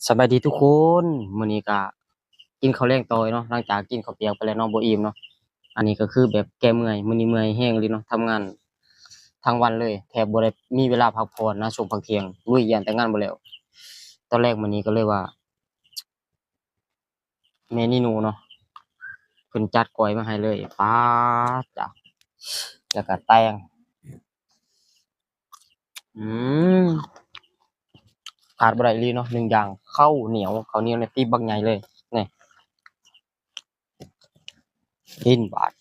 ສະບາຍດີທຸກຄົນ, ມື້ນີ້ກະກິນເຂົ້າແລງຕໍ່ເນາະ, ຫຼັງຈາກກິນເຂົ້າປຽກໄປແລ້ວເນາະ ບໍ່ອີ່ມເນາະ. ອັນນີ້ກະຄືແບບແກ້ເມື່ອຍ, ມື້ນີ້ເມື່ອຍແຮງອີ່ຫຼີເນາະ, ທຳງານທັງວັນເລີຍ, ແທບບໍ່ໄດ້ມີເວລາພັກຜ່ອນນະ, ຊ່ວງພັກທ່ຽງລຸຍ ຢ້ານແຕ່ງານບໍ່ແລ້ວ. ຕອນແລກມື້ນີ້ກະເລີຍວ່າ ແມ່ນີໂນເນາະ ເພິ່ນຈັດກ້ອຍມາໃຫ້ເລີຍ, ປາດຈ້າ, ແລ້ວກະແຕງ ອືມ ຂາດບໍ່ໄດ້ອີ່ຫຼີເນາະ ໜຶ່ງຢ່າງ ເຂົ້າໜຽວ, ເຂົ້າໜຽວນີ້ຕິບບັກໃຫຍ່ເລີຍ ນີ້ ກິນບາດ.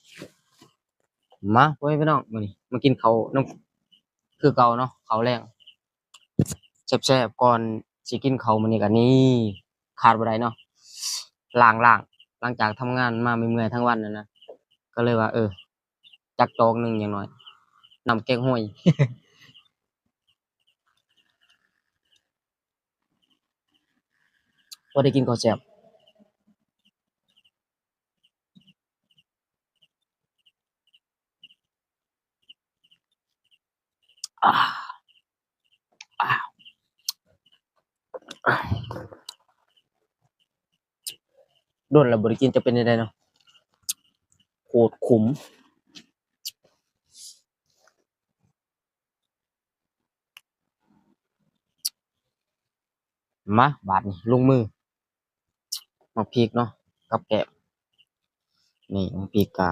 ມາ ພໍ່ແມ່ພີ່ນ້ອງ ມື້ນີ້ມາກິນເຂົ້ານຳຄືເກົ່າເນາະ, ເຂົ້າແລງແຊບໆ. ກ່ອນຊິກິນເຂົ້າມື້ນີ້ກະນີ້ ຂາດບໍ່ໄດ້ເນາະ ລ້າງໆ ຫຼັງຈາກທຳງານມາເມື່ອຍໆ ທັງວັນນັ້ນນະ, ກະເລີຍວ່າ ເອີ ຈັກຈອກໜຶ່ງຢ່າງໜ້ອຍ ນ້ຳແກງຫອຍ ພໍໄດ້ກິນເຂົ້າແຊບ. ອ່າ ອ່າ ອ່າ ດົນແລ້ວບໍ່ໄດ້ກິນ ຈະເປັນຈັ່ງໃດເນາະ, ໂຄດຂຸມ. ມາ ບາດນີ້ລົງມື ໝາກພິກເນາະ ກັບແກ້ມ. ນີ້ໝາກພິກກະ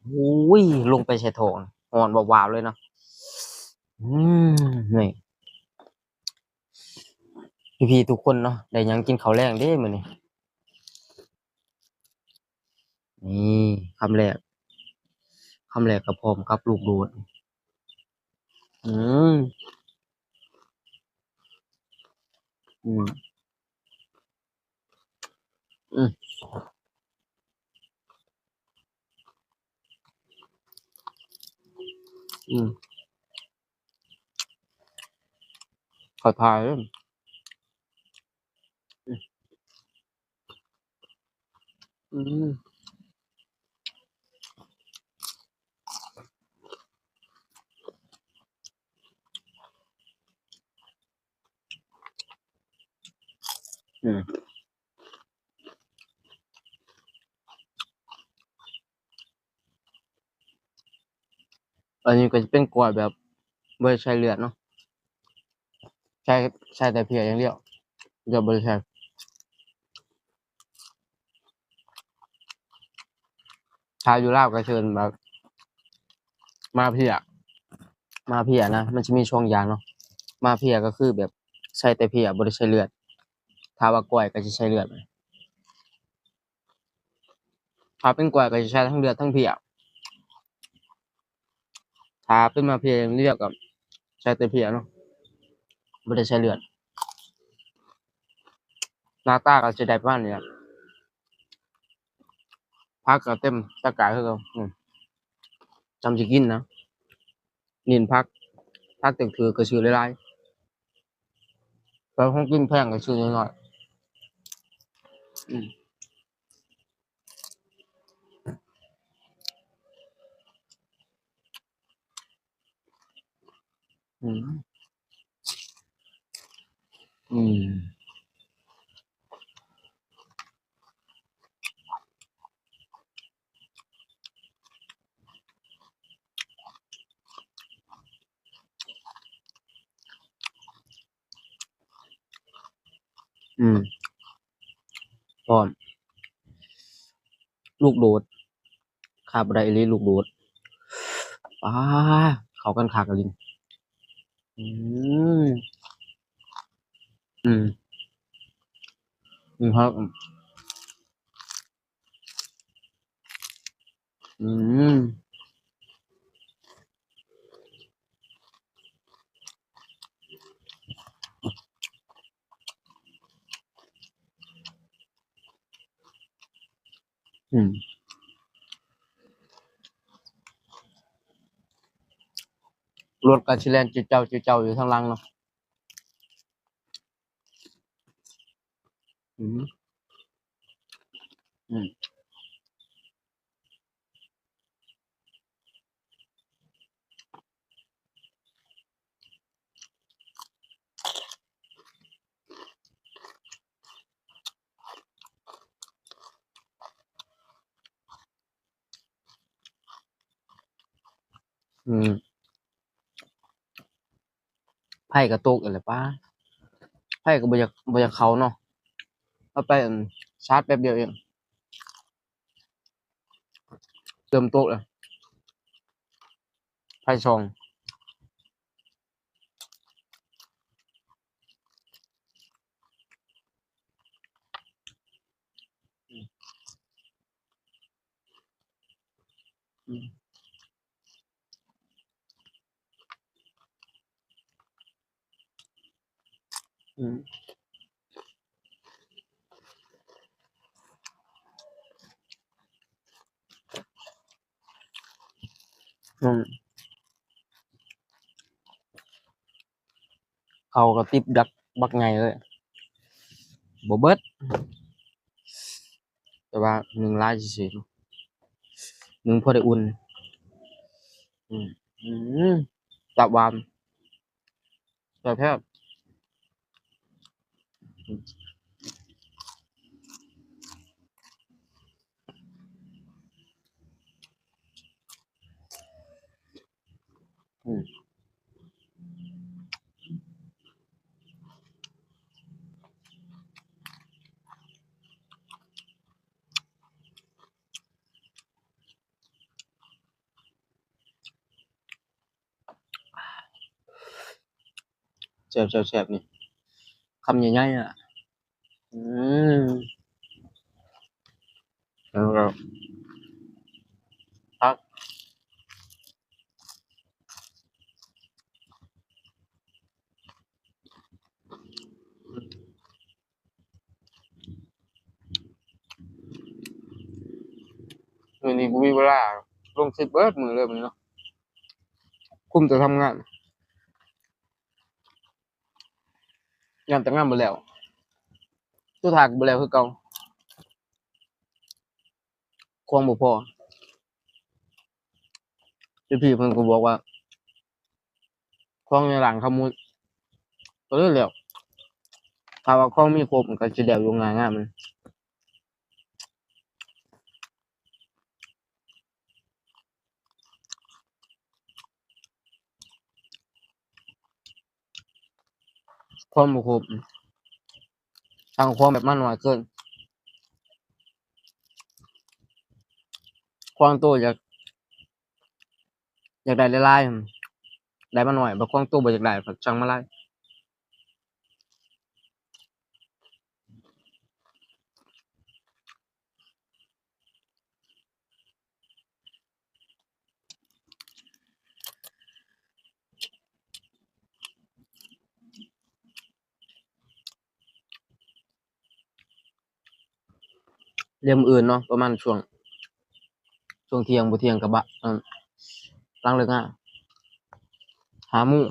ໂອ້ຍ ລົງໄປໃສ່ທ້ອງ ຮ້ອນວາບໆເລີຍເນາະ. ອືມ ນີ້ ພີ່ໆທຸກຄົນເນາະ ໄດ້ຫຍັງກິນເຂົ້າແລງເດ້ມື້ນີ້? ນີ້ ຄຳແລກ ຄຳແລກກະພ້ອມກັບລູກໂດດ. ອືມ ອືມ ອືມ ອືມ ຂໍຖ່າຍເດີ້. ອືມ ອືມ. ອັນນີ້ກະຊິເປັນກ້ອຍແບບບໍ່ໄດ້ໃສ່ເລືອດເນາະ, ໃສ່ ໃສ່ແຕ່ເພຍຢ່າງດຽວ, ເລືອດບໍ່ໄດ້ໃສ່. ຖ້າຢູ່ລາວກະເອີ້ນວ່າມາເພຍ, ມາເພຍນະ ມັນຊິມີສອງຢ່າງເນາະ. ມາເພຍກະຄືແບບໃສ່ແຕ່ເພຍ ບໍ່ໄດ້ໃສ່ເລືອດ, ຖ້າວ່າກ້ອຍກະຊິໃສ່ເລືອດ. ຖ້າເປັນກ້ອຍກະຊິໃສ່ທັງເລືອດທັງເພຍ, ຖ້າເປັນມາເພຍຢ່າງດຽວກະໃສ່ແຕ່ເພຍເນາະ, ບໍ່ໄດ້ໃສ່ເລືອດ. ໜ້າຕາກະຊິໄດ້ປະມານນີ້ລະ, ຜັກກະເຕັມຕະກະຄືເກົ່າ. ອືມ ຈຳຊິກິນນະ. ເນັ້ນຜັກ, ຜັກຖືກໆກະຊື້ຫຼາຍໆ, ແຕ່ຂອງກິນແພງກະຊື້ນ້ອຍໆ. ອືມ ອືມ ອືມ. ອືມ ພ້ອມ ລູກໂດດ ຂາດບໍ່ໄດ້ອີ່ຫຼີລູກໂດດ. ປາ ເຂົ້າກັນຄັກອີ່ຫຼີ. ອືມ ອືມ ອືມ ຄັກ. ອືມ ອືມ ລົດກະຊິແລ່ນຈິ້ວເຈົ້າ ຈິ້ວເຈົ້າຢູ່ທາງຫຼັງເນາະ. ອືມ ອືມ. ອືມ ໄຟກໍຕົກອີກແລ້ວ ປ້າ ໄຟກໍບໍ່ຢາກ ບໍ່ຢາກເຂົ້າເນາະ ເອົາໄປ ອັນ ຊາດແປັບດຽວເອງ ເລີ່ມຕົກແລ້ວ ໄຟສ່ອງ. ອືມ ອືມ ເຂົ້າກໍຕິບດັກບັກໃຫຍ່ເລີຍ ບໍ່ເບິດ ແຕ່ວ່າໜຶ້ງຫຼາຍຊື່ໆ ໜຶ້ງພໍໄດ້ອຸ່ນ ອືມ ອືມ ຕັບຫວານ ແຊບໆ ອືມ ອືມ ແຊບໆໆ ນີ້ ຄຳໃຫຍ່ໆ ອະ ອືມ ແລ້ວກໍຜັກ ມື້ນີ້ບໍ່ມີເວລາລົງຄລິບເບິດມື້ເລີຍມື້ນີ້ເນາະ ຄຸມແຕ່ທຳງານ ງານແຕ່ງງານບໍ່ແລ້ວ ສຸດທ້າຍກໍບໍ່ແລ້ວຄືເກົ່າ ຂອງບໍ່ພໍ ພີ່ໆເພິ່ນກໍບອກວ່າ ຂອງໃນຮ້ານເຂົາໝົດ ກໍເລີຍແລ້ວ ຖ້າວ່າຂອງມີຄົບມັນກໍຊິແລ້ວຢູ່ງ່າຍໆ ມັນ ຂອງບໍ່ຄົບ ສັ່ງຂອງແບບມາໜ້ອຍເກີນ ຂອງໂຕຢາກ ຢາກໄດ້ຫຼາຍໆ ໄດ້ມາໜ້ອຍ ບັດຂອງໂຕບໍ່ຢາກໄດ້ ສັ່ງມາຫຼາຍ. ແລ້ວມື້ອື່ນເນາະ ປະມານຊ່ວງ ຊ່ວງທ່ຽງ ບໍ່ທ່ຽງກໍບະ ຫຼັງເລີກງານ ຫ້າໂມງ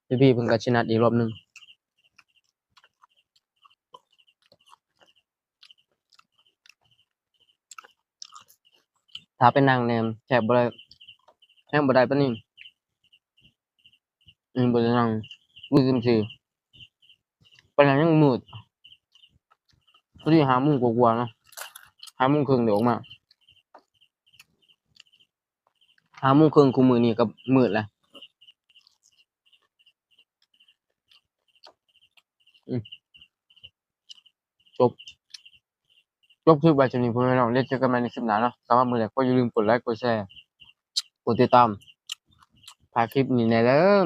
ພີ່ໆເພິ່ນກໍຊິນັດອີກລອບໜຶ່ງ. ຖ້າໄປນັ່ງແດ່ ແຊບບໍ່ໄດ້ ແຮງບໍ່ໄດ້ປານນີ້ ອືມ ບໍ່ໄດ້ນັ່ງ ຢູ່ຊື່ໆ ໄປນັ່ງຍັງມືດ ພໍດີຫ້າໂມງກວ່າໆເນາະ ຫ້າໂມງເຄິ່ງໄດ້ອອກມາ ຫ້າໂມງເຄິ່ງ ຄູ່ມື້ນີ້ກໍມືດແລ້ວ. ອືມ ຈົບ ຈົບຄລິບໄວ້ສ່ຳນີ້ ພໍ່ແມ່ພີ່ນ້ອງ ແລ້ວເຈີກັນໃໝ່ໃນຄລິບໜ້າເນາະ. ສຳລັບມື້ນີ້ກໍຢ່າລືມກົດໄລ ກົດແຊ ກົດຕິດຕາມ ຝາກຄລິບນີ້ແດ່ເດີ.